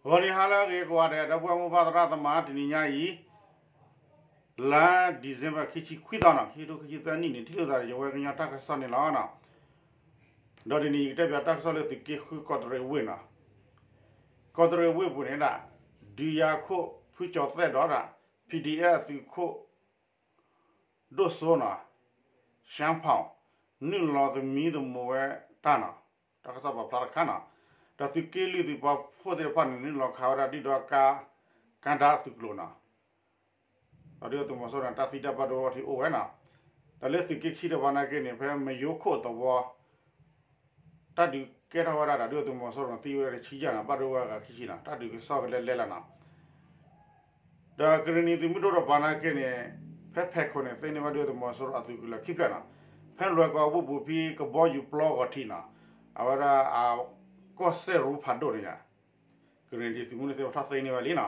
ဂီၤနံၤဟါလၢအဂ့ၤကိးဂၤဒဲး ဒီပုၢ်ဝဲၢ်မိၢ်ပၢ်သရၣ်သမါ တနံၤညါအံၤ လါ December ခံဆံခွံသီနီၤ ခံကထိခံဆံသၢနံၣ်န့ၣ် ထံၣ်လိာ်သးဒီးယဝဲကညီတၢ်ကစီၣ်န့ၣ်လီၤ. ဒီးတနံၤအံၤ ယကတဲပၠးတၢ်ကစီၣ်လၢသုးက့ဃုကီးတရံးဝ့ၢ်နီၤ, ကီးတရံးဝ့ၢ်ပူၤန့ၣ်ဒၣ် ဒုးယၤခိၣ်ဖုကၠီၤသဲၣ်ဒီးဒၣ် PDF အသုးခိၣ် ဒိၣ်စိနီၤ ရှမ်းဖောင် နုာ်လီၤသမံသမိးဝဲတၢ်နီၤ, တၢ်ကစီၣ်ပာ်ဖျါတခါနီၤ, ဒီးသုးက့လွံၢ်သုးပာ်ဖှိၣ်သ့ၣ်တဖၣ်န့ၣ် နုာ်လီၤခးဝဲဒၣ်ဒုၣ်ဒီးကါ ကါဒါသုးကျိၤနီၤ, ဒီးဒုၣ်ဒါသုးမီၤစိရိၤန့ၣ် တၢ်သံတၢ်ဘၣ်ဒိဘၣ်ထံးအိၣ်ဝဲနီၤ, ဒီးလၢသုးက့ခံတပၤနာ်က့န့ၣ် ဖဲမယိခိၣ်သဝီ တၢ်ဒုးကဲထီၣ်ဝဲဒၣ်ဒီး ဒုၣ်ဒါသုးမီၤစိရိၤန့ၣ် သံဝဲဒၣ်တဆံယဲၢ်နီၤ, ဘၣ်ဒိဝဲအဂၤခံဆံနီၤ, တၢ်ဒုးကစီၣ်ကလဲၤလဲၤလီၤနီၤ. ဒီးကရံၣ်နံၤသုးမုၢ်ဒိၣ်တပၤနာ်က့န့ၣ် ဖဲဖဲးခိၣ်န့ၣ် သ့န့ၢ်ဘၣ်ဒုၣ်ဒါသုးမီၤစိရိၤအသုးကလၢၤခံဖျၢၣ်နီၤ, ဖဲလွဲၢ်ကီၢ်ဝ့ၢ်ပူၤဖဲကဘီယူၤပျီဂီၤထံးနီၤ, အဝဲဒၣ်အကီၢ်စဲၣ်ရူဖးဒိၣ်န့ၣ်ယါ, ကရံၣ်နံၤသုးမုၢ်ဒိၣ်သ့ၣ်တဖၣ်ထီၣ်သ့န့ၢ်ဘၣ်လံနီၤ,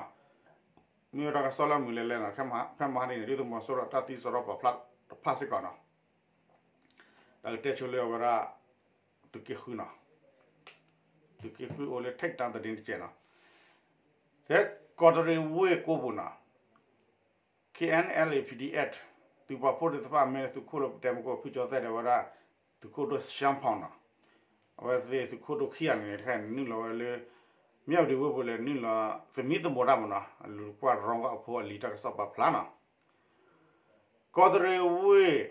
မ့ၢ်ဝဲတၢ်ကစီၣ်လၢအမုာ်လဲၤလဲၤနီၤ, ဖဲမဟါန့ၣ်န့ၣ် ဒုၣ်ဒါသုးမီၤစိရိၤတၢ်သံစရီပာ်ဖျါတဖၣ်စ့ၢ်ကီးနီၤ, တၢ်ကတဲဆိလၢအဝဲဒၣ် သုးက့ဃုနီၤ, သုးက့ဃုအိၣ်လၢ take down တဒ့တကဲးနီၤ, ဖဲကီးတရံးဝ့ၢ်ကိးပူၤနီၤ KNLA PDF သုးပာ်ဖှိၣ်သ့ၣ်တဖၣ်မ့ၢ်လၢသုးခိၣ်လၢပတဲမကိၣ်ဖုကၠီၤသဲၣ်ဒီးဝဲဒၣ် သုးခိၣ်ဒိၣ်ရှမ်းဖောင်နီၤ, အဝဲသ့ၣ်သုးခိၣ်ဒိၣ်ခံဂၤန့ၣ် တခါန့ၣ် နုာ်လီၤဝဲလၢ မၠၣ်ဝတံၤဝ့ၢ်ပူၤလဲၤနုာ်လီၤသမံသမိးတၢ်မနီၤ, အလူၤကွၢ်ရီကီၢ်အဖိအလံၤတၢ်ကစီၣ်ပာ်ဖျါနီၤ, ကီးတရံးဝ့ၢ်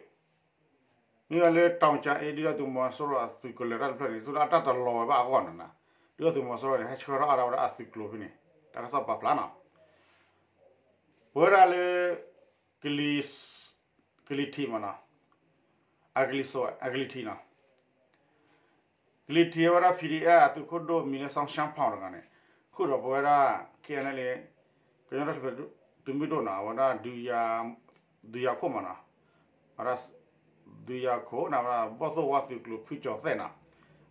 မ့ၢ်ဝဲလၢတီၤကၠၤအ့ ဒုၣ်ဒါသုးမီၤစိရိၤအသုးကလၢၤတၢ်တဖျၢၣ်န့ၣ် သုတၢ်တလီၤဝဲဘၣ်အဂီၢ်န့ၣ်နီၤ, ဒုၣ်ဒါသုးမီၤစိရိၤန့ၣ် ဟဲဆှၢထီၣ်အါထီၣ်ဝဲဒၣ်အသုးကျိၤဖဲန့ၣ် တၢ်ကစီၣ်ပာ်ဖျါနီၤ, ပဝဲဒၣ်လၢ ကလံၤထံးမနီၤ, အကလံၤစိး အကလံၤထံးနီၤ, ကလံၤထံးဝဲဒၣ် PDF အသုးခိၣ်ဒိၣ်မံၤလၢ စီၤရှါဖီၣ် တဂၤန့ၣ် ဃုာ်ဒီးပဝဲဒၣ် KNLA ကညီတၢ်ထူၣ်ဖျဲးသုးမုၢ်ဒိၣ်နီၤ, အဝဲဒၣ် ဒုးယၤခိၣ်မနီၤ, ဝဲဒၣ် ဒုးယၤခိၣ်န့ၣ် ဝဲဒၣ်ဘီၣ်သိၣ်ဝါသုးကျိၤဖုကၠီၤသဲၣ်နီၤ,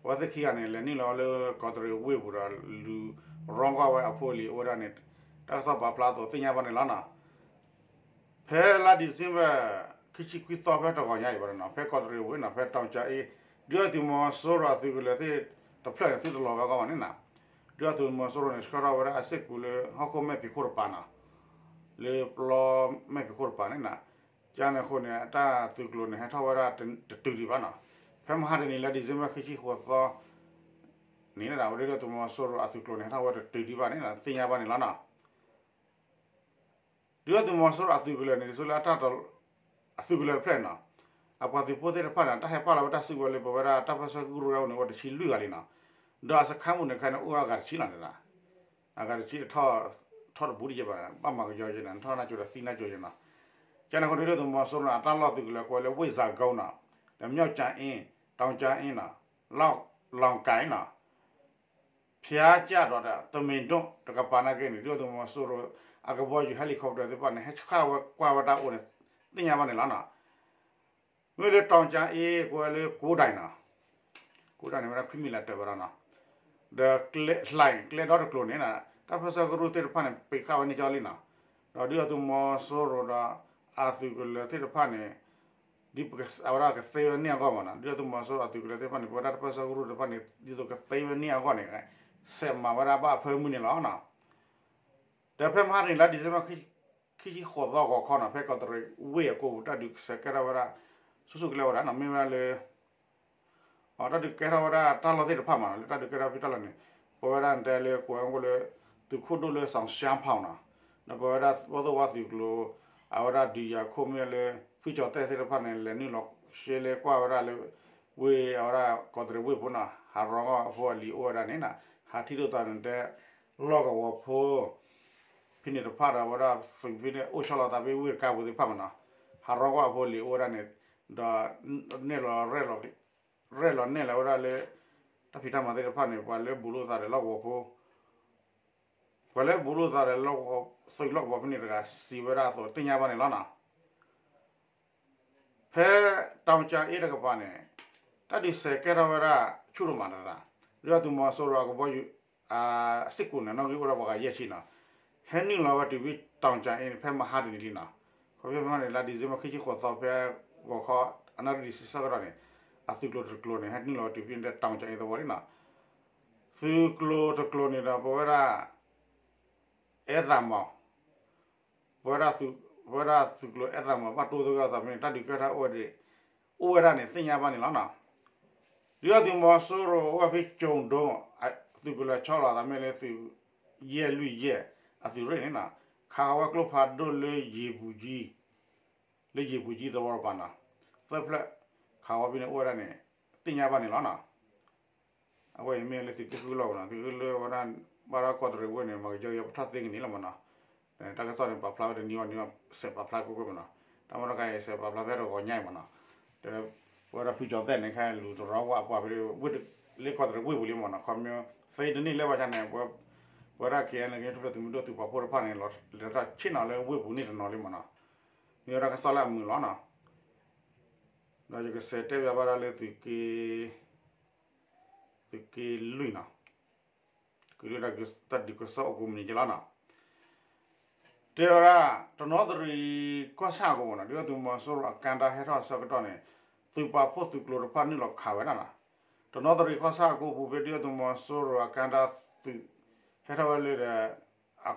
အဝဲသ့ၣ်ခံဂၤန့ၣ် လဲၤနုာ်လီၤလၢကီးတရံးဝ့ၢ်ပူၤဒီး လူၤရီကီၢ်ဝဲအဖိအလံၤအိၣ်ဝဲဒၣ်န့ၣ် တၢ်ကစီၣ်ပာ်ဖျါအသိးသ့ၣ်ညါဘၣ်န့ၣ်လီၤနီၤ. ဖဲလါ December ခံဆံခွံသီဖဲတဂီၤညါအံၤဘၣ်နီၤ, ဖဲကီးတရံးဝ့ၢ်နီၤ, ဖဲတီၤကၠၤအ့ ဒုၣ်ဒါသုးမီၤစိရိၤအသုးကလၢၤသ့ၣ်တဖျၢၣ်န့ၣ် သုတလီၤဝဲအဂီၢ်ဘၣ်န့ၣ်နီၤ, ဒုၣ်ဒါသုးမီၤစိရိၤန့ၣ် ဆှၢထီၣ်ဝဲဒၣ်အစ့ၢ်ကီးလၢဟီၣ်ခိၣ်မဲာ်ဖံးခိၣ်တပၤနီၤ, လၢပျီမဲာ်ဖံးခိၣ်တပၤန့ၣ်နီၤ, ကန့ၣ်အဃိန့ၣ် အတၢ်သုးကျိၤန့ၣ် ဟဲထီၣ်ဝဲဒၣ်တတုၤဒံးဘၣ်နီၤ, ဖဲမဟါတနံၤလါ December ခံဆံဃိးသီ န့ၣ် ဒုၣ်ဒါသုးမီၤစိရိၤအသုးကျိၤန့ၣ် ဟဲထီၣ်ဝဲတတုၤဒံးဘၣ်န့ၣ် သ့ၣ်ညါဘၣ်န့ၣ်လီၤနီၤ. ဒုၣ်ဒါသုးမီၤစိရိၤအသုးကလၢၤန့ၣ် ဒ်သိးလၢအတၢ် အသုးကလၢၤတဖျၢၣ်န့ၣ်နီၤ, အပှၤသုးဖိသ့ၣ်တဖၣ်န့ၣ် တၢ်ဟဲပာ်လီၤဝဲတၢ်စုကဝဲၤလၢပဝဲဒၣ်တၢ်ပၢဆှၢကရူၢ်ဒၣ်အိၣ်န့ၣ် အိၣ်ဝဲတဆံလွံၢ်ဂၤလံနီၤ, ဒီးအစခါမူးန့ၣ်ခဲန့ၣ် အိၣ်ဝဲအဂၤတဆံလီၤန့ၣ်, အဂၤတဆံတထီၣ် ထီၣ်တဘူးတယဲၢ်ဘၣ်, ဘၣ်မၤကယီယဲၢ်နီၤ, ထီၣ်နၢ်ကၠိဒီးသံနၢ်ကၠိယဲၢ်နီၤ, ကန့ၣ်အဃိ ဒုၣ်ဒါသုးမီၤစိရိၤန့ၣ် အတၢ်လီၢ်သုးကလၢၤကိးဝဲလၢ ဝ့ၢ်စၤကိနီၤ, ဒီး မၠီၣ်ကၠၤအ့, တီၤကၠၤအ့နီၤ, လီၢ်ကၢၤနီၤ ဖၠါကၢ်ဒီး တမ့ၢ်ဒိၣ်တကပၤနာ်က့န့ၣ် ဒုၣ်ဒါသုးမီၤစိရိၤ အကဘီယူၤ helicopter သ့ၣ်တဖၣ်န့ၣ် ဟဲဆှၢဝဲကွၢ်ဝဲတၢ်အိၣ်န့ၣ် သ့ၣ်ညါဘၣ်န့ၣ်လီၤနီၤ. မ့ၢ်လၢတီၤကၠၤအ့ ကိးဝဲလၢ ကိးဒၣ်နီၤ, ကိးဒၣ်န့ၣ် ဝဲဒၣ်ခွံမံၤလးတၢၢ်ဝဲဒၣ်နီၤ, ဒီး ကျဲ လှိုင် ကျဲဒီတကျိၤန့ၣ် တၢ်ပၢဆှၢကရူၢ်သ့ၣ်တဖၣ်န့ၣ် ပ့ၤဃာ်ဝဲန့ၢ်ကၠီလံနီၤ, ဒီးဒုၣ်ဒါသုးမီၤစိရိၤဒီး အသုးကလၢၤသ့ၣ်တဖၣ်န့ၣ် ဒ်အဝဲဒၣ်ကသ့ဝဲန့ၢ်အဂီၢ်မးနီၤ, ဒုၣ်ဒါသုးမီၤစိရိၤအသုးကလၢၤသ့ၣ်တဖၣ်န့ၣ် ပဝဲဒၣ်တၢ်ပၢဆှၢကရူၢ်သ့ၣ်တဖၣ်န့ၣ် ဒ်သိးကသ့ဝဲန့ၢ်အဂီၢ်န့ၣ် ဆဲးမၤဝဲဒၣ်ဘၣ်အဖၢမုၢ်န့ၣ်လီၤနီၤ. ဒီးဖဲမဟါတနံၤလါ December ခံဆံဃိးသီဂီၤခီနီၤ, ဖဲကီးတရံးဝ့ၢ်အကိးပူၤ တၢ်ဒုးစဲးကဲထီၣ်ဝဲဒၣ် ဆူၣ်ဆူၣ်ကလဲာ်ဝဲဒၣ်နီၤ, မ့ၢ်ဝဲဒၣ်လၢ တၢ်ဒုးကဲထီၣ်ဝဲဒၣ်တၢ်လီၢ်သ့ၣ်တဖၣ်မးနီၤ, လၢတၢ်ဒုးကဲထီၣ်ဖဲတၢ်လီၢ်န့ၣ် ပဝဲဒၣ်တဲလၢကိးဝဲလၢ သုးခိၣ်ဒိၣ်လၢ စီၤရှါဖီၣ်နီၤ, ဒီးပဝဲဒၣ်ဘီၣ်သိၣ်ဝါသုးကျိၤ အဝဲဒၣ်ဒုးယၤခိၣ်မ့ၢ်လၢ ဖုကၠီၤသဲၣ်သ့ၣ်တဖၣ်န့ၣ် လဲၤနုာ်လီၤရှဲလဲကွၢ်ဝဲဒၣ်လၢ ဝ့ၢ်အဝဲဒၣ်ကီးတရံးဝ့ၢ်ပူၤနီၤ, ဟးရီကီၢ်အဖိအလံၤအိၣ်ဝဲဒၣ်န့ၣ်နီၤ, ဟးထံၣ်လိာ်သးန့ၣ်တဲ လီၢ်ကဝီၤဖိ ဖဲန့ၣ်တဖၣ်ဒီး အဝဲဒၣ်သုးဖဲန့ၣ် အိၣ်ဆီလီၤသးဖဲဝ့ၢ်တကါပူၤသ့ၣ်တဖၣ်မးနီၤ, ဟးရီကီၢ်အဖိအလံၤအိၣ်ဝဲဒၣ်န့ၣ်, ဒီးနဲၣ်လီၤ ရဲၣ်လီၤနဲၣ်လီၤဝဲဒၣ်လၢ တၢ်ဖံးတၢ်မၤသ့ၣ်တဖၣ်န့ၣ် ပှၤလၢဘူးလိာ်သးဒီးလီၢ်ကဝီၤဖိ ပှၤလၢဘူးလိာ်သးဒီးလီၢ်ကဝီၤ သုးလီၢ်ကဝီၤဖဲန့ၣ်တဂၤ စံးဝဲဒၣ်အသိးသ့ၣ်ညါဘၣ်န့ၣ်လီၤနီၤ. ဖဲတီၤကၠၤအ့တကပၤန့ၣ် တၢ်ဒုးစဲးကဲထီၣ်ဝဲဒၣ်ဆူၣ်ဒိၣ်မးတရၣ်, ဒုၣ်ဒါသုးမီၤစိရိၤအကဘီယူၤ အစ့ၢ်ကီးန့ၣ် နီၣ်ဂံၢ်အိၣ်ဒီးပှၤဂၤယဲၢ်ဆံနီၤ, ဟဲနုာ်လီၤဝဲတုၤဖဲတီၤကၠၤအ့န့ၣ် ဖဲမဟါတနံၤလံနီၤ, ခီဖျိဖဲမဟါန့ၣ် လါ December ခံဆံဃိးသီ ဖဲဂီၤခီ အနၣ်ရံၣ်ဆံဆၢကတီၢ်န့ၣ် အသုးကျိၤတကျိၤန့ၣ် ဟဲနုာ်လီၤဝဲတုၤဖဲတီၤကၠၤအ့သဝီလံနီၤ. သုးကျိၤတကျိၤန့ၣ်ဒီး ပဝဲဒၣ် အဲၣ်သးမး ပဝဲဒၣ်သုးကျိၤအဲၣ်သးမး ဘၣ်တိၢ်သဂၢၢ်အသးဖဲန့ၣ် တၢ်ဒုးကဲထီၣ်အိၣ်ဝဲဒၣ်န့ၣ် သ့ၣ်ညါဘၣ်န့ၣ်လီၤနီၤ. ဒုၣ်ဒါသုးမီၤစိရိၤအိၣ်ဝဲဖဲကၠိၤဒိ သုးကလၢၤဆီလီၤသးမ့ၢ်လၢသုးယဲၢ်လွံၢ်ယဲၢ် အသုးရ့ၣ်န့ၣ်နီၤ ခးဃီၤဝဲကျိဖးဒိၣ်လၢယံၤပူၤကၠံ လၢယံၤပူၤကၠံသဝီတပၤနီၤ သၢဖျၢၣ် ခးဃီၤဖဲန့ၣ်အိၣ်ဝဲဒၣ်န့ၣ် သ့ၣ်ညါဘၣ်န့ၣ်လီၤနီၤ. အဝဲအံၤမ့ၢ်လၢသုးက့ဃုလီၢ်ပူၤနီၤ သုးက့ဃုလၢဝဲဒၣ် ဘၣ်ဒီးကီၢ်တရံးဝ့ၢ်န့ၣ် မၤကယီယီပထီၣ်သ့ကနံၣ်လီၤမးနီၤ. တၢ်ကစီၣ်န့ၣ် ပာ်ဖျါဝဲတနံၤအီၤနံၤအီၤ စဲးပာ်ဖျါကွ့ၢ်ကွ့ၢ်မးနီၤ. တၢ်မ့ၢ်တခါအံၤ စဲးပာ်ဖျါဖဲတဂီၤညါအံၤမးနီၤ. တဲ ပဝဲဒၣ်ဖုကၠီၤသဲၣ်န့ၣ် ခဲလူၤတရီဝၣ်ပှၤဖဲ ဝ့ၢ်လၢကီၢ်တရံးဝ့ၢ်ပူၤလံမးနီၤ ခီမ့ၢ် သ့တန့ၢ်လၢဘၣ်ဆၣ်န့ၣ် ပဝဲဒၣ် KNLA ကညီတဖျၢၣ်သုးမုၢ်ဒိၣ်သုးပာ်ဖှိၣ်တဖၣ်န့ၣ် လီၤလဲၤထီၣ်ဆ့ၣ်နီၤလၢဝ့ၢ်ပူၤန့ၣ်တနီၤလံမးနီၤ. မ့ၢ်ဝဲဒၣ်ကစီၣ်လၢအမုာ်လီၤနီၤ. ဒီးယကစးတဲဘၣ်ဝဲဒၣ်လၢသုးက့ သုးက့လွံၢ်နီၤ ကလုာ်တၢ်ဒုးကစီၣ်အိၣ်ကိးမုၢ်နံၤက့လီၤနီၤ. တဲဝဲဒၣ် တနီသရံၣ်ကီၢ်ဆၣ်အကီၢ်ပူၤနီၤ ဒုၣ်ဒါသုးမီၤစိရိၤအကါတၢ်ဟဲထီၣ်အဆၢကတီၢ်န့ၣ် သုးပာ်ဖှိၣ်သုးကျိၤတဖၣ်နုာ်လီၤခးဝဲဒၣ်နီၤ. တနီသရံၣ်ကီၢ်ဆၣ်အကီၢ်ပူၤဖဲဒုၣ်ဒါသုးမီၤစိရိၤအကါတၢ်သုး ဟဲထီၣ်ဝဲလၢဒီး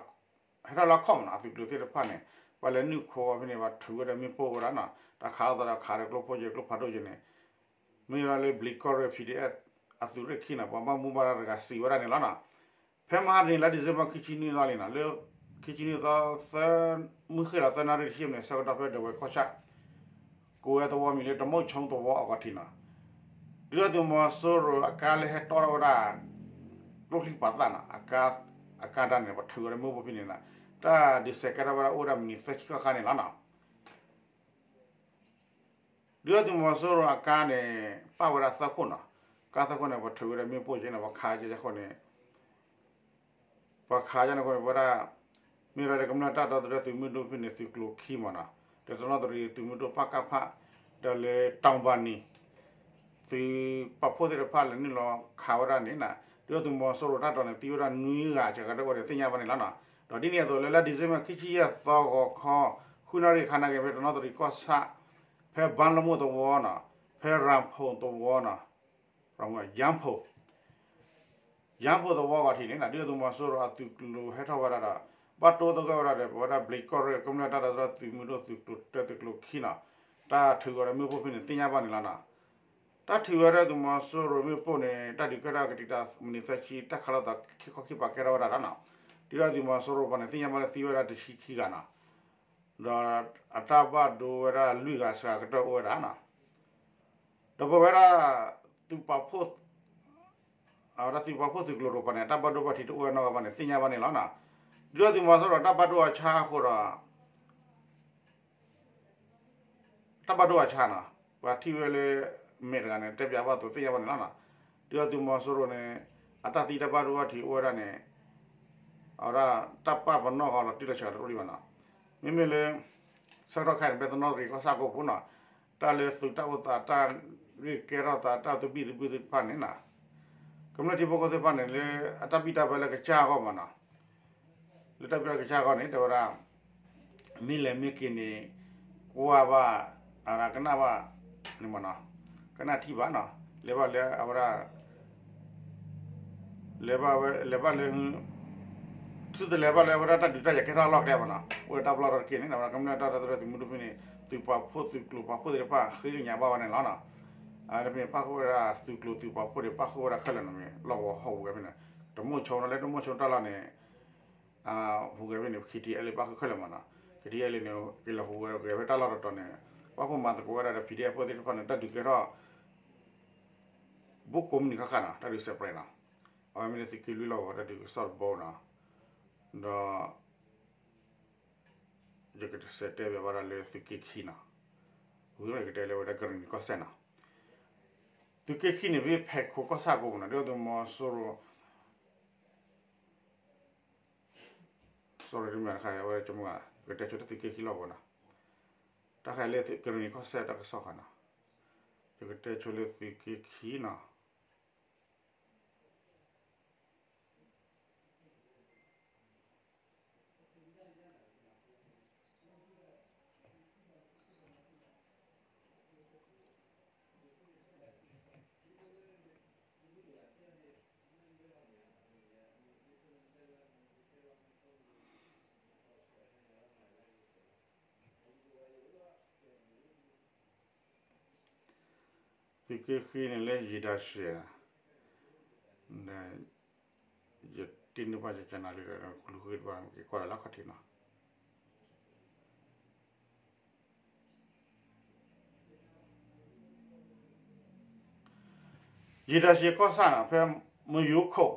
ဟဲထီၣ်လၢအခီၣ်မးနီၤ အသုးကျိၤသ့ၣ်တဖၣ်န့ၣ် ပှၤလဲၤနုာ်ခိးဝဲဖဲန့ၣ် ပှၤထုးဝဲဒီးမ့ၣ်ပိၢ်ဝဲဒၣ်နီၤ တၢ်ခးလိာ်သးဒီးခးဒီးကျိဖိက့ၤကျိဖးဒိၣ်က့ၤန့ၣ် မ့ၢ်ဝဲဒၣ်လၢဘျံးကီၢ်ရ့ၣ် PDF အသုးရ့ၣ်ခံနီၤ ပှၤဘၣ်မူဘၣ်ဒါတဂၤစံးဝဲဒၣ်န့ၣ်လီၤနီၤ. ဖဲမဟါတနံၤလါ December ခံဆံနွံသီလံနီၤ လၢ ခံဆံနွံသီ သၢ မုၢ်ဃ့ၢ်လီၤသၢနၣ်ရံၣ်တဆံမံးနံးဆၢကတီၢ်ဖဲဒဝဲၢ်ကီၢ်ဆၣ် ကိးဝဲသဝီမံၤလၢတမိၣ်ဆိသဝီအဂီၢ်ထံးနီၤ ဒုၣ်ဒါသုးမီၤစိရိၤအကါလၢဟဲတီထီၣ်ဝဲဒၣ် ကျိချံပာ်သၣ်နီၤ အကါတၢ်န့ၣ် ပှၤထုးဝဲဒီးမ့ၣ်ပိၢ်ဖဲန့ၣ်နီၤ တၢ်ဒုးစဲးကဲထီၣ်ဝဲဒၣ်အိၣ်ဝဲဒၣ်မံးနံးသၢဆံဃၣ်ဃၣ်န့ၣ်လီၤနီၤ. ဒုၣ်ဒါသုးမီၤစိရိၤအကါန့ၣ် ပာ်ဝဲဒၣ်သၢခိၣ်နီၤ ကါသၢခိၣ်န့ၣ် ပှၤထုးဝဲဒီးမ့ၣ်ပိၢ်က့ၤန့ၣ် ပှၤခးက့ၤဃိန့ၣ် ပှၤခးကန့ၣ်အဃိန့ၣ် ပဝဲဒၣ် မ့ၢ်ဝဲဒၣ်လၢကမျၢၢ်တၢ်ဒီသဒၢသုးမုၢ်ဒိၣ်ဖဲန့ၣ် သုးကျိၤခံမးနီၤ ဒီးတနီသရံၣ်သုးမုၢ်ဒိၣ် ပကဖ ဒီးလၢတီဘၤနံၤ သုးပာ်ဖှိၣ်သ့ၣ်တဖၣ်လဲၤနုာ်လီၤခးဝဲဒၣ်န့ၣ်နီၤ ဒုၣ်ဒါသုးမီၤစိရိၤတၢ်တီၤန့ၣ် သံဝဲဒၣ်နွံဂၤစှၤကတၢၢ်အိၣ်ဒီးသ့ၣ်ညါဘၣ်န့ၣ်လီၤနီၤ. ဒီးဒ်န့ၣ်အသိးလၢလါ December ခံဆံယဲၢ်သီဂီၤခီ ဃုနၣ်ရံၣ်ခါနာ်က့ၤ ဖဲတနီသရံၣ်ကီၢ်ဆၣ် ဖဲဘါလမိၢ်သဝီနီၤ ဖဲရၣ်ဖိသဝီနီၤ ရၣ်ဖိ ရၣ်ဖိသဝီဂီၢ်ထံးန့ၣ် ဒုၣ်ဒါသုးမီၤစိရိၤအသုးကျိၤဟဲထီၣ်ဝဲဒၣ်ဒီး ဘၣ်တိၢ်သဂၢၢ်ဝဲဒၣ်ဒီး ပဝဲဒၣ်ဘျံးကီၢ်ရ့ၣ်ကမျၢၢ်တၢ်ဒီသဒၢသုးမုၢ်ဒိၣ်သုးကျိၤတၢသုးကျိၤခံနီၤ တၢ်ထုးဝဲဒီးမ့ၣ်ပိၢ်ဖဲန့ၣ်သ့ၣ်ညါဘၣ်န့ၣ်လီၤနီၤ. တၢ်ထုးဝဲဒၣ်သုးမီၤစိရိၤမ့ၣ်ပိၢ်န့ၣ် တၢ်ဒုးကဲထီၣ်ကတံာ်တာ်မံးနံးသၢဆံ တၢ်ခးလိာ်သးခံခီခံပၤကဲထီၣ်ဝဲဒၣ်လီၤနီၤ. ဒုၣ်ဒါသုးမီၤစိရိၤပှၤန့ၣ် သ့ၣ်ညါဘၣ်လၢသံဝဲဒၣ်တဆံခံဂၤနီၤ ဒီးအတၢ်ဘၣ်ဒိဝဲဒၣ်လွံၢ်ဂၤစှၤကတၢၢ်အိၣ်ဝဲဒၣ်နီၤ. ဒီးပဝဲဒၣ် သုးပာ်ဖှိၣ် အဝဲဒၣ်သုးပာ်ဖှိၣ်သုးကျိၤတပၤန့ၣ် အတၢ်ဘၣ်ဒိဘၣ်ထံးတအိၣ်ဝဲနီတဂၤဘၣ်န့ၣ် သ့ၣ်ညါဘၣ်န့ၣ်လီၤနီၤ. ဒုၣ်ဒါသုးမီၤစိရိၤတၢ်ဘၣ်ဒိအဆါအဃိဒီး တၢ်ဘၣ်ဒိအဆါနီၤ ပှၤထံၣ်ဝဲလၢ မဲာ်တဂၤန့ၣ် တဲပၠးဘၣ်သိးသ့ၣ်ညါဘၣ်န့ၣ်လီၤနီၤ. ဒုၣ်ဒါသုးမီၤစိရိၤန့ၣ် အတၢ်သံတၢ်ဘၣ်ဒိဘၣ်ထံးအိၣ်ဝဲဒၣ်န့ၣ် အဝဲဒၣ်တၢ်ပာ်ပနီၣ်ဃီလီၤတံၢ်လီၤဆဲးတအိၣ်ဒံးဘၣ်နီၤ. မ့မ့ၢ်လၢ ဆၢကတီၢ်ခဲအံၤန့ၣ် ဖဲတနီသရံၣ်ကီၢ်ဆၣ်ကီၢ်ပူၤနီၤ တၢ်လၢသုးတၢ်အိၣ်သး တၢ်ဂ့ၢ်ကဲထီၣ်သး တၢ်သဘံၣ်သဘုၣ်သ့ၣ်တဖၣ်န့ၣ်နီၤ ကမျၢၢ်ထံဖိကီၢ်ဖိသ့ၣ်တဖၣ်န့ၣ် လၢအတၢ်ဘံၣ်တၢ်ဘၢလၢကစၢ်အဂီၢ်မးနီၤ လၢတၢ်ဘံၣ်တၢ်ဘၢကစၢ်အဂီၢ်န့ၣ် တဲဝဲဒၣ် မ့ၢ်လဲၤမ့ၢ်က့ၤန့ၣ် ကွၢ်ဘၣ် အကနၣ်ဘၣ်န့ၣ်မးနီၤ ကနၣ်ထံၣ်ဘၣ်နီၤ လဲၤဘၣ်လၢအဝဲဒၣ် လဲၤဘၣ်ဝဲ လဲၤဘၣ်လၢ သုတလဲၤဘၣ်လၢအဝဲဒၣ်တၢ်ဒုးတၢ်ယၤကဲထီၣ်အလီၢ်ကျဲဘၣ်နီၤ အိၣ်လၢတၢ်ပလီၢ်တၢ်တက့ၢ်န့ၣ် ကမျၢၢ်တၢ်ဒီသဒၢသုးမုၢ်ဒိၣ်ဖဲန့ၣ် သုးပာ်ဖှိၣ်သုးကျိၤပာ်ဖှိၣ်သ့ၣ်တဖၣ် ဃ့ကညးဘၣ်ဝဲန့ၣ်လီၤနီၤ. အဝဲဖဲန့ၣ် ပၣ်ဃုာ်ဝဲဒၣ်သုးကျိၤသုးပာ်ဖှိၣ်ဒီး ပၣ်ဃုာ်ဝဲဒၣ်ခဲလၢာ်န့ၣ် လီၢ်ကဝီၤဟီၣ်ပူၤဝဲဖဲန့ၣ် တမိၣ်ဆိနီၤ လၢတမိၣ်ဆိတၢ်လီၢ်န့ၣ် ဟူးဂဲၤဖဲန့ၣ် KTLA ပၣ်ဃုာ်ခဲလၢာ်မးနီၤ KTLA န့ၣ် ကလဲၤဟူးဂဲၤဖဲတၢ်လီၢ်တတီၤန့ၣ် ပၣ်ဃုာ်မၤသကိးဝဲဒၣ်ဒီး PDF ဖိသ့ၣ်တဖၣ်န့ၣ် တၢ်ဒုးကဲထီၣ် ဘူးကိးမုၢ်နံၤဃၣ်ဃၣ်နီၤ တၢ်ဒုးစဲးပြဲးနီၤ အဝဲမ့ၢ်လၢသုးက့လွံၢ်လီၢ်ကဝီၤတၢ်ဒုးကစီၣ်တဘိနီၤ ဒီး ယကစးတဲဘၣ်ဝဲဒၣ်လၢသုးက့ခံနီၤ ဝံၤယကတဲလၢဝဲဒၣ်ကရ့ၣ်နံၤကီၢ်စဲၣ်နီၤ သုးက့ခံန့ၣ် ဖဲဖဲခိးကီၢ်ဆၣ်ကိးပူၤနီၤ ဒုၣ်ဒါသုးမီၤစိရိၤ sorry တမ့ၢ်တခါ အဝဲကမုၢ်ဂၤ ယကတဲဆိလၢသုးက့ခံလီၢ်ကဝီၤနီၤ တၢ်ဃၤလၢကရ့ၣ်နံၤကီၢ်စဲၣ်တၢ်ကစီၣ်ဃီနီၤ ယကတဲဆိလၢသုးက့ခံနီၤ သုးက့ခံန့ၣ်လၢယံၤဒါရှဲး, ဒီး ယတ့န့ၢ်ပှၤကကနၤလံဒီး ကလူၤဃ့တဘၣ် က့ၤကွၢ်ဒီးလၢခီၣ်ထံးနီၤ. ယံၤဒါရှဲးကီၢ်ဆၣ်နီၤ ဖဲမယိခိၣ်,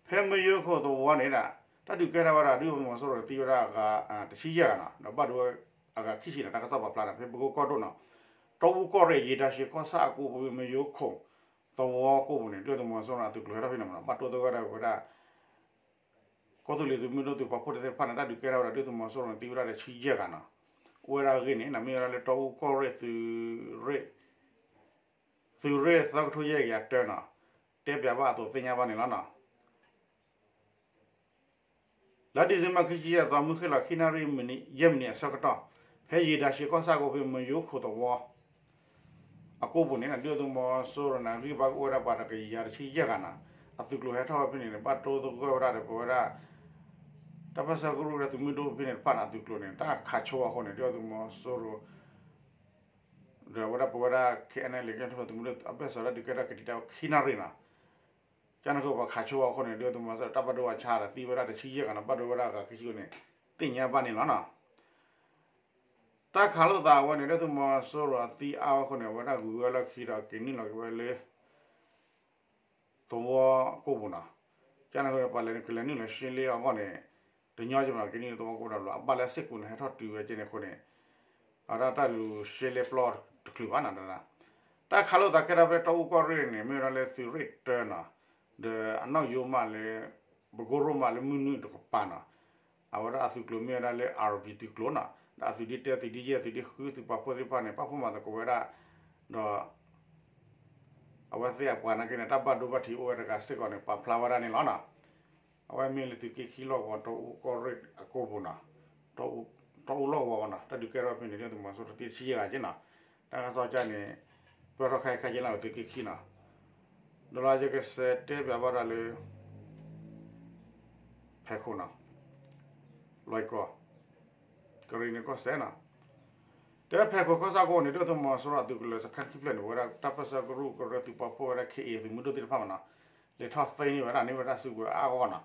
ဖဲမယိခိၣ်သဝီန့ၣ်ဒၣ် တၢ်ဒုးကဲထီၣ်ဝဲဒၣ် ဒုၣ်ဒါသုးမီၤစိရိၤသံဝဲဒၣ်အဂၤ တဆံယဲၢ်ဂၤနီၤ ဒီးဘၣ်ဒိဝဲအဂၤခံဆံနီၤ တၢ်ကစီၣ်ပာ်ဖျါနီၤ ဖဲပကိကီၢ်ဒိၣ်နီၤ တီအူကီၢ်ရ့ၣ် ယံၤဒါရှဲးကီၢ်ဆၣ်အကိးပူၤ မယိခိၣ်သဝီကိးပူၤန့ၣ် ဒုၣ်ဒါသုးမီၤစိရိၤအသုးကျိၤဟဲထီၣ်ဖဲန့ၣ်မနီၤ ဘၣ်တိသဂၢၢ်ဒၣ်ဝဲဒၣ် ကီၢ်သူလ့ၤသုးမုၢ်ဒိၣ်သုးပာ်ဖှိၣ်သ့ၣ်တဖၣ်န့ၣ် တၢ်ဒုးကဲထီၣ်ဝဲဒၣ် ဒုၣ်ဒါသုးမီၤစိရိၤန့ၣ်သံဝဲဒၣ်တဆံယဲၢ်ဂၤနီၤ. အိၣ်ဝဲဒၣ်အဂ့ၢ်န့ၣ် မ့ၢ်ဝဲဒၣ်လၢတီအူကီၢ်ရ့ၣ် သုးရ့ၣ် သုးရ့ၣ်သၢကထိယဲၢ်ကယၤတၢနီၤ တဲပၠးဘၣ်အသိးသ့ၣ်ညါဘၣ်န့ၣ်လီၤနီၤ. လါဒံၣ်စ့ဘၢၣ်ခံဆံယဲၢ်သီ မုၢ်ဃ့ၢ်လီၤခံနၣ်ရံၣ်ယဲၢ်မံးနံးအဆၢကတီၢ် ဖဲယံၤဒါရှဲးကီၢ်ဆၣ်ကိးဖဲမယိခိၣ်သဝီ အကိးပူၤန့ၣ် ဒုၣ်ဒါသုးမီၤစိရိၤန့ၣ် ဂံၢ်ဘါကအိၣ်ဝဲဒၣ်ပှၤတကယၤတဆံယဲၢ်ဂၤနီၤ အသုးကျိၤဟဲထီၣ်ဝဲဖဲန့ၣ်န့ၣ် ဘၣ်တိသဂၢၢ်ဝဲဒၣ်ဒီးပဝဲဒၣ် တၢ်ပၢၢ်ဆၢကရူၢ်ကရၢသုးမုၢ်ဒိၣ်ဖဲန့ၣ်တဖၣ်န့ၣ် အသုးကျိၤန့ၣ် တၢ်ခးဆိအဃိန့ၣ် ဒုၣ်ဒါသုးမီၤစိရိၤ ဒီးဝဲဒၣ်ပဝဲဒၣ် ခဲအံၤန့ၣ် လံာ်ကဲထီၣ်သုးမုၢ်ဒိၣ်အဘၢၣ်စၢၤဒၣ်ဒုးကဲထီၣ်ကတံာ်တၢ်ခံနၣ်ရံၣ်နီၤ ကန့ၣ်ဃိပှၤခးဆိအဃိန့ၣ် ဒုၣ်ဒါသုးမီၤစိရိၤတၢ်ဘၣ်ဒိဘၣ်ဆါဒီးသံဝဲဒၣ်တဆံယဲၢ်ဂၤနီၤ ဘၣ်ဒိဝဲဒၣ်အဂၤခံဆံန့ၣ် သ့ၣ်ညါဘၣ်န့ၣ်လီၤနီၤ. တၢ်ခးလိာ်သးဝဲန့ၣ် ဒုၣ်ဒါသုးမီၤစိရိၤအသံအါဝဲအဃိန့ၣ် အဝဲဒၣ်ဂုၤဝဲလီၢ်ခံဒီးက့ၤနုာ်လီၤက့ၤဝဲလၢ သဝီကိးပူၤနီၤ. ကန့ၣ်ဃိပှၤလဲၤကလဲၤနုာ်လီၤရှဲလ့အဂီၢ်န့ၣ် တညီက့ၤမး က့ၤနုာ်လီၤသဝီကိးပူၤဒီး အဘၣ်လၢအစ့ၢ်ကီးန့ၣ် ဟဲထီၣ်တုၤဝဲကန့ၣ်အဃိန့ၣ် အဝဲဒၣ်တၢ်လူၤရှဲလ့ပျီတချုးဘၣ်နီၤ. တၢ်ခးလိာ်သးကဲထီၣ်ဖဲတီအူကီၢ်ရ့ၣ်န့ၣ် မ့ၢ်ဝဲဒၣ်လၢသုးရ့ၣ်တၢနီၤ ဒီးအနီၣ်ယိမးလၢ ပကိရိမးလၢမုၢ်နုာ်တကပၤနီၤ အဝဲဒၣ်အသုးကျိၤမ့ၢ်ဝဲဒၣ်လၢ အၣ်ရူၣ်ပံၣ် သုးကျိၤနီၤ ဒီးအသုးဒ့တၢ သုးဒ့ယဲၢ် သုးဒ့ဃု သုးပာ်ဖှိၣ်သ့ၣ်တဖၣ်န့ၣ် ပာ်ဖှိၣ်မၤသကိးဝဲဒၣ် ဒီး အဝဲသ့ၣ်အပှၤနာ်က့န့ၣ် တၢ်ဘၣ်ဒိဘၣ်ထံးအိၣ်ဝဲတဂၤစ့ၢ်ကီးန့ၣ် ပာ်ဖျါဝဲဒၣ်န့ၣ်လီၤနီၤ. အဝဲမ့ၢ်လၢသုးက့ခံလီၢ်ကဝီၤ တီအူကီၢ်ရ့ၣ်အကိးပူၤနီၤ တီအူလီၢ်ကဝီၤနီၤ တၢ်ဒုးကဲထီၣ်ဖဲန့ၣ် ဒုၣ်ဒါသုးမီၤစိရိၤတသံတဆံယဲၢ်ဂၤက့နီၤ. တၢ်ကစီၣ်ကန့ၣ် ပၢၢ်ထီၣ်ခဲအံၤခဲက့လၢသုးက့ခံနီၤ ဒီးလီၤယကစဲးတဲပၠးဘၣ်ဒၣ်လၢ ဖဲခိၣ်နီၤ လွဲၢ်ကီၢ် ကရ့ၣ်နံၤကီၢ်စဲၣ်နီၤ တဲဖဲခိၣ်ကီၢ်ဆၣ်ကိးန့ၣ် ဒုၣ်ဒါသုးမီၤစိရိၤအသုးကလၢၤစခါခံဖျၢၣ်န့ၣ် ပဝဲဒၣ်တၢ်ပၢၢ်ဆၢကရူၢ်ကရၢသုးပာ်ဖှိၣ်ဝဲဒၣ် ခဲအံၤ သုးမုၢ်ဒိၣ်သ့ၣ်တဖၣ်မနီၤ လဲၤထီၣ်သ့န့ၢ်ဝဲဒၣ်န့ၢ်ဝဲဒၣ်စုကဝဲၤအါဂီၢ်နီၤ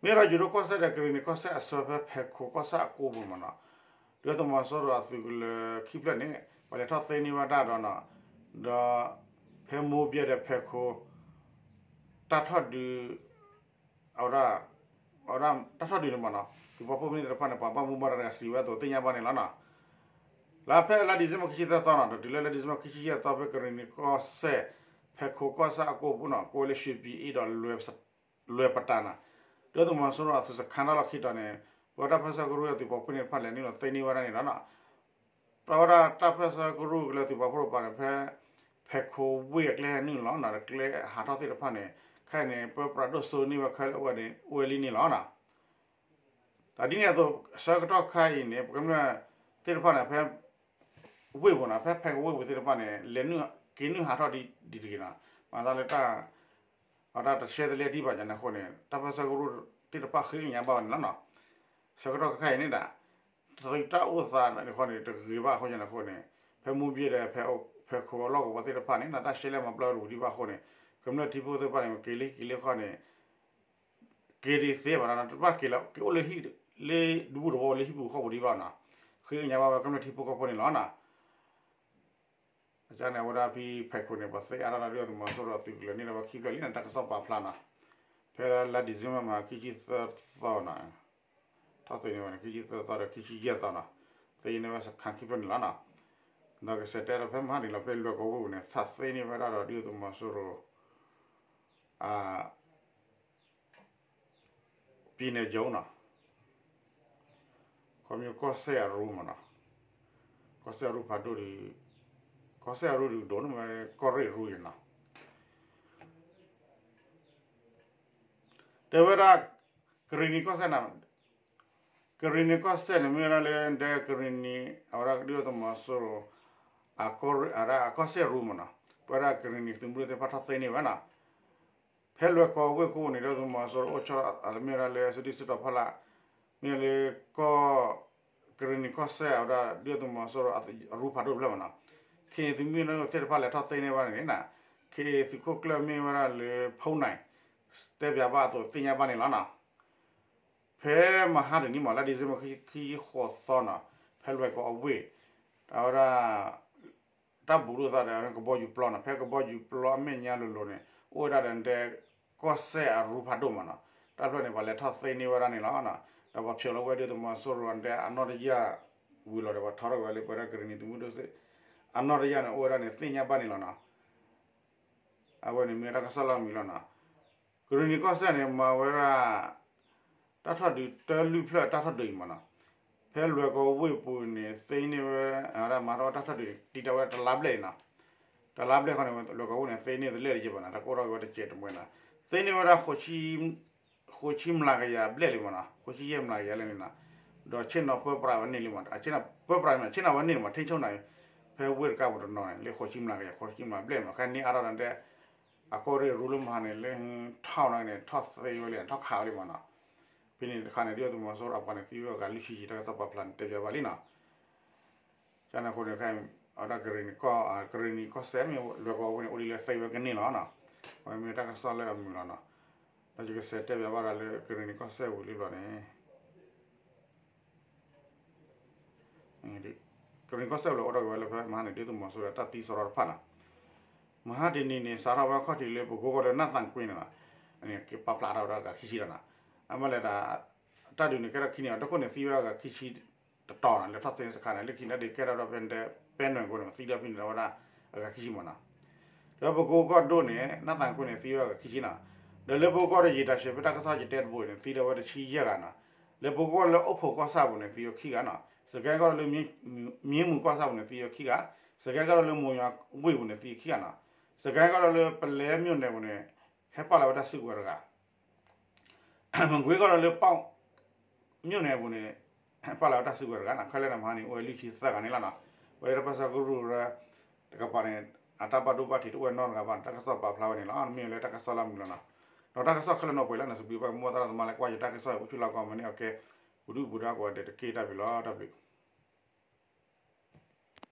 မ့ၢ်ဒီးယိၤဒိၣ်ကီၢ်စဲၣ်ဒီး ကရ့ၣ်နံၤကီၢ်စဲၣ်အဆၢဖဲဖဲခိၣ်ကီၢ်ဆၣ်အကိးပူၤမနီၤ ဒုၣ်ဒါသုးမီၤစိရိၤအသုးကလၢၤခံဖျၢၣ်န့ၣ် ပှၤလဲၤထီၣ်သ့န့ၢ်ဝဲဒၣ်ဒီးနီၤ ဒီး ဖဲမိၢ်ဘဲဒီးဖဲခိၣ် တၢ်ထီၣ်ဒုး အဝဲဒၣ် အဝဲဒၣ်တၢ်ထီၣ်ဒုးန့ၣ်မနီၤ သုးပာ်ဖှိၣ်မုၢ်နံၤသ့ၣ်တဖၣ်န့ၣ် ပှၤဘၣ်မူဘၣ်ဒါတဂၤစံးဝဲအသိးသ့ၣ်ညါဘၣ်န့ၣ်လီၤနီၤ. လၢဖဲလါဒံၣ်စ့ဘၢၣ်ခံဆံသၢသီနီၤ ဒီးတုၤလၢလါဒံၣ်စ့ဘၢၣ်ခံဆံယဲၢ်သီ ဖဲကရ့ၣ်နံၤကီၢ်စဲၣ် ဖဲခိၣ်ကီၢ်ဆၣ်အကိးပူၤနီၤ ကိးဝဲလၢ ရွှေပြည်အေးဒီး လွယ်ပတန်နီၤ ဒုၣ်ဒါသုးမီၤစိရိၤအသုးစခါတၢ်လီၢ်ခံတီၤန့ၣ် ပဝဲဒၣ်တၢ်ပၢၢ်ဆၢကရူၢ်အသုးပာ်ဖှိၣ်န့ၣ်တဖၣ်လဲၤနုာ်လီၤသ့န့ၢ်ဝဲဒၣ်န့ၣ်လီၤနီၤ. ပဝဲဒၣ်တၢ်ပၢၢ်ဆၢကရူၢ်ကလၢသုးပာ်ဖှိၣ်တဖၣ်န့ၣ် ဖဲ ဖဲခိၣ်ဝ့ၢ်အကျဲဟဲနုာ်လီၤနီၤ ဒီးကျဲဟးထီၣ်သ့ၣ်တဖၣ်န့ၣ် ခဲအံၤန့ၣ် ပၢပြးဒိၣ်စိန့ၢ်ဝဲခဲလၢာ်အိၣ်ဝဲလံန့ၣ်လီၤနီၤ. ဒီးဒ်န့ၣ်အသိး ဆၢကတီၢ်ခါအံၤန့ၣ် ပကမျၢၢ်သ့ၣ်တဖၣ်န့ၣ် ဖဲ ဝ့ၢ်ပူၤနီၤ ဖဲဖဲခိၣ်ဝ့ၢ်ပူၤသ့ၣ်တဖၣ်န့ၣ် လဲၤနုာ် က့ၤနုာ်ဟးထီၣ်ဒံးတဂ့ၤနီၤ မၤသးလၢတၢ် အတၢ်တဆှဲတလဲဒံးဘၣ်န့ၣ်အဃိန့ၣ် တၢ်ပၢၢ်ဆၢကရူၢ်သ့ၣ်တဖၣ်ဃ့ကညးဘၣ်ဝဲန့ၣ်လီၤနီၤ. ဆၢကတီၢ်ခဲခါအံၤန့ၣ်ဒၣ် သုးတၢ်အိၣ်သးန့ၣ်ဃီန့ၣ် တဂ့ၤဘၣ်အဃိန့ၣ်အဃိန့ၣ် ဖဲမိၢ်ဘဲဒီး ဖဲခိၣ်အလီၢ်ကဝီၤသ့ၣ်တဖၣ်န့ၣ် တၢ်ရှဲလဲမၤပျီတဝံၤဒံးဘၣ်အဃိန့ၣ် ကမျၢၢ်ထံဖိသ့ၣ်တဖၣ်န့ၣ် က့ၤလၢဟံၣ်က့ၤလၢဃီန့ၣ် က့ၤဒံးသ့ဘၣ်နီၤ တဘၣ်က့ၤလၢ က့ၤအိၣ်လၢဟံၣ် လၢဒူပူၤတဝီလၢဟံၣ်ပူၤဃီပူၤဒံးဘၣ်နီၤ ဃ့ကညးဘၣ်ဝဲကမျၢၢ်ထံဖိကီၢ်ဖိန့ၣ်လီၤနီၤ. အန့ၣ် အဝဲဒၣ်ဖဲဖဲခိၣ်န့ၣ် ပှၤသ့အါထီၣ်ဒီးဒုၣ်ဒါသုးမီၤစိရိၤအသုးကလၢၤန့ၣ်ဒီးဝဲခံဖျၢၣ်လံန့ၣ် တၢ်ကစီၣ်ပာ်ဖျါနီၤ ဖဲလါဒံၣ်စ့ဘၢၣ်မဟါခံဆံသၢသီနီၤ ထီၣ်သ့န့ၢ်ဝဲန့ၣ် ခံဆံသၢသီဒီးခံဆံယဲၢ်သီနီၤ သ့န့ၢ်ဝဲစခါခံဖျၢၣ်န့ၣ်လီၤနီၤ. ဒီးကစဲးတဲဒီးဖဲမဟါန့ၣ်လီၤ ဖဲလွဲၢ်ကီၢ်ဝ့ၢ်ပူၤန့ၣ် သ့န့ၢ်ဝဲဒၣ်ဒီးဒုၣ်ဒါသုးမီၤစိရိၤ အ ပံၤနဲၣ်ကၠိနီၤ ခီဖျိကီၢ်စဲၣ်အရူမနီၤ ကီၢ်စဲၣ်အရူဖးဒိၣ်ဒီး ကီၢ်စဲၣ်အရူဒုးဒိၣ်န့ၣ်မ့ၢ်ကီၢ်ရ့ၣ်ရူယနီၤ တဲဝဲဒၣ် ကရ့ၣ်နံၤကီၢ်စဲၣ်န့ၣ် ကရ့ၣ်နံၤကီၢ်စဲၣ်န့ၣ် မ့ၢ်ဝဲဒၣ်လၢဒဲကရ့ၣ်နံၤ အဝဲဒၣ်ဒုၣ်ဒါသုးမီၤစိရိၤ အကီၢ်ရ့ၣ် အကီၢ်စဲၣ်ရူမနီၤ ပဝဲဒၣ်ကရ့ၣ်နံၤသုးမုၢ်ဒိၣ်သ့ၣ်တဖၣ်ထီၣ်သ့န့ၢ်ဝဲနီၤ ဖဲလွဲၢ်ကီၢ်ဝ့ၢ်ကိၣ်န့ၣ် ဒုၣ်ဒါသုးမီၤစိရိၤအိၣ်ဆီ မ့ၢ်ဝဲဒၣ်လၢစုဒုၣ်စုတီၤဖီလာ် မ့ၢ်လၢကီၢ် ကရ့ၣ်နံၤကီၢ်စဲၣ်အဝဲဒၣ် ဒုၣ်ဒါသုးမီၤစိရိၤအရူဖးဒိၣ်တဖျၢၣ်မ့ၢ်နီၤ, ခ့သုးမုၢ်ဒိၣ်သ့ၣ်တဖၣ်လဲၤထီၣ်သ့န့ၢ်ဝဲဒၣ်န့ၣ်နီၤ, ခ့သုးခိၣ်ကျၢၢ်မ့ၢ်ဝဲဒၣ်လၢ ဖူန့ၣ် တဲပၠးဘၣ်အသိးသ့ၣ်ညါဘၣ်န့ၣ်လီၤနီၤ. ဖဲမဟါတနံၤမ့ၢ် လါဒံၣ်စ့ဘၢၣ် ခံဆံဃိးသီနီၤ, ဖဲလွဲၢ်ကီအဝ့ၢ် အဝဲဒၣ် တၢ်ဘူးလိာ်သးဒီးကဘီယူၤပျီနီၤ, ဖဲကဘီယူၤပျီအမဲာ်ညါလိၤလိၤန့ၣ် အိၣ်ဝဲဒၣ်ဒီး ကီၢ်စဲၣ်အရူဖးဒိၣ်မ့ၢ်နီၤ, တၢ်ဖျၢၣ်န့ၣ် ပှၤလဲၤထီၣ်သ့န့ၢ်ဝဲဒၣ်န့ၣ်လီၤ. ဒီးပှၤဖျိးလီၤဝဲဒၣ်သုးမီၤစိရိၤဒီး အနီၣ်တယၢ်ဝံၤလီၤဒီး ပှၤထီထီၣ်က့ၤဝဲလၢပဝဲဒၣ်ကရ့ၣ်နံၤသုးမုၢ်ဒိၣ်သ့ၣ် အနီၣ်တယၢ်န့ၣ် အိၣ်ဝဲဒၣ်န့ၣ် သ့ၣ်ညါဘၣ်န့ၣ်လီၤနီၤ. အဝဲန့ၣ်မ့ၢ်တၢ်ကစီၣ်လၢအမုာ်လီၤနီၤ. ကရ့ၣ်နံၤကီၢ်စဲၣ်န့ၣ် မၤဝဲဒၣ် တၢ်ထီၣ်ဒုးတၢ်လုၢ်ဖျၢၣ်တၢ်ထီၣ်ဒုးအံၤမ့ၢ်နီၤ, ဖဲလွဲၢ်ကီဝ့ၢ်ပူၤန့ၣ် သ့န့ၢ်ဝဲ အဝဲဒၣ်မၤထီၣ်ဝဲတၢ်ထီၣ်ဒုးန့ၣ် တံာ်တာ်ဝဲတလါဘျဲၣ်အံၤနီၤ, တလါဘျဲၣ်ဃီန့ၣ် လွဲၢ်ကီဝ့ၢ်န့ၣ် သ့န့ၢ်တလၢၢ်တယဲၢ်ဘၣ်နီၤ, တၢ်ကအိၣ်ထီၣ်က့ၤဝဲတစဲးတမှဲၤနီၤ, သ့န့ၢ်ဝဲဒၣ် ဃိးဆံမျးကယၤဘျဲၣ်လံမ့ၢ်နီၤ, ဃိးဆံယဲၢ်မျးကယၤလံန့ၣ်နီၤ, ဒီးဆ့ၣ်နီၤပၢပြးဝဲန့ၢ်လံမ့ၢ်, ဆ့ၣ်နီၤပၢပြးန့ၣ် ဆ့ၣ်နီၤဝဲန့ၢ်န့ၣ်မ့ၢ် ထိန်းချုပ်န့ၣ် ဖဲဝ့ၢ်တကးပူၤတနီၤန့ၣ် လၢဃိးဆံမျးကယၤ ဃိးဆံမျးဘျဲၣ်မ့ၢ်နီၤ, ခဲန့ၣ်အါထီၣ်ဒီး အကီၢ်ရ့ၣ်ရူလၢမဟါန့ၣ် လၢထီၣ်န့ၣ် ထီၣ်သ့ဝဲလံ ထီၣ်ခးဝဲလံမ့ၢ်နီၤ, ဖဲန့ၣ်တခါန့ၣ် ဒုၣ်ဒါသုးမီၤစိရိၤအပှၤန့ၣ် သံဝဲအဂၤလွံၢ်ဆံယဲၢ် တၢ်ကစီၣ်ပာ်ဖျါန့ၣ် တဲပၠးဘၣ်လံနီၤ. ကန့ၣ်အဃိန့ၣ် အဝဲဒၣ် ကရ့ၣ်နံၤကီၢ်စဲၣ်မ့ၢ်လွဲၢ်ကီဝ့ၢ်န့ၣ် အိၣ်ဒ်လၢသ့ဝဲကန့ၢ်လီၤနီၤ, အဝဲမ့ၢ်တၢ်ကစီၣ်လၢအမုာ်လီၤနီၤ, ဒီးယကစးတဲပၠးဘၣ်ဒီးလၢကရ့ၣ်နံၤကီၢ်စဲၣ်ဝံၤလံဘျီန့ၣ် ကရ့ၣ်နံၤကီၢ်စဲၣ်လၢအိၣ်ထီၣ်က့ၤဝဲလၢဖဲမဟါန့ၣ် ဒုၣ်ဒါသုးမီၤစိရိၤဒီးတၢ်သံစရီတဖၣ်နီၤ, မဟါတနံၤန့ၣ် စးထီၣ်ဝဲခီၣ်ထံးလၢပကိကီၢ်လၢနၢ်သၣ်ကွ့န့ၣ်လီၤ, ကပာ်ဖျါထီၣ်ဝဲဒၣ်အဂၤခံဆံလီၤနီၤ, အမ့ၢ်လဲၤတၢ် တၢ်ဒုးန့ၣ် ကဲထီၣ်ခံနံၣ်အီၤ တခိၣ်န့ၣ် သံဝဲအဂၤခံဆံတတီၤနီၤ, လဲၤထီၣ်သ့စခါန့ၣ် လၢခံန့ၣ်ဒီးကဲထီၣ်ဒီးဖဲန့ၣ် ပဲနွဲၣ်ကိးန့ၣ် သံဒီးဖဲန့ၣ်ဒီးဝဲဒၣ် အဂၤခံဆံမ့ၢ်နီၤ, ဒီးပကိကီၢ်ဒိၣ်န့ၣ် နၢ်သၣ်ကွ့န့ၣ် သံဝဲအဂၤခံဆံနီၤ, ဒီးလၢပကိကီၢ်ဒီးယံာ်တၢ်ဆၢဖဲတၢ်ကစီၣ်ယတဲတဘိန့ၣ် သံဒီးဝဲတဆံယဲၢ်ဂၤနီၤ, လၢပကိကီၢ်လၢအိၣ်ဖှိၣ်ကီၢ်ဆၣ်ပူၤန့ၣ် သံဝဲခံဂၤနီၤ, စကဲကီၢ်ဒီးလၢ မ့ၢ်မူၤကီၢ်ဆၣ်ပူၤန့ၣ် သံဝဲခံဂၤ, စကဲကီၢ်ဒီးလၢမိၢ်ယွၤဝ့ၢ်ပူၤန့ၣ် သံခံဂၤနီၤ, စကဲကီၢ်ဒီးလၢပလဲၤမိၢ်နဲၣ်ပူၤန့ၣ် ဟဲပာ်လီၤဝဲတၢ်စုကဝဲၤတဂၤ မကွ့ကီၢ်ဒီးလၢပီၣ် မိၢ်နဲၣ်အပူၤန့ၣ် ပာ်လီၤဝဲတၢ်စုကဝဲၤတဂၤနီၤ, ခဲလၢာ်န့ၣ်မဟါန့ၣ် အိၣ်ဝဲလွံၢ်ဆံသၢဂၤန့ၣ်လီၤနီၤ, ဝဲဒၣ်တၢ်ပၢဆှၢကရူၢ်ရၢ တကပၤန့ၣ် အတၢ်ဘၣ်ဒိဘၣ်ထံးတအိၣ်ဝဲနီတဂၤဘၣ်န့ၣ် တၢ်ကစီၣ်ပာ်ဖျါဝဲန့ၣ်လီၤ, မ့ၢ်လၢတၢ်ကစီၣ်လၢအမုာ်လီၤနီၤ, ဒီးတၢ်ကစီၣ်ခဲလၢာ်န့ၣ်ပှဲၤလီၤန့ၣ် စံးဘျုးဘၣ်ကမူၣ်သရၣ်သမါလၢကွၢ်ယတၢ်ကစီၣ်အံၤ အိၣ်ဆူၣ်လီၤကီၢ်မ့ၢ်န့ၣ် အကဲ ပူၤဒုၣ်ပူၤဒါကိးဂၤဒဲးတက့ၢ်တၢ်ဘျုးလီၤ, တၢ်ဘျုး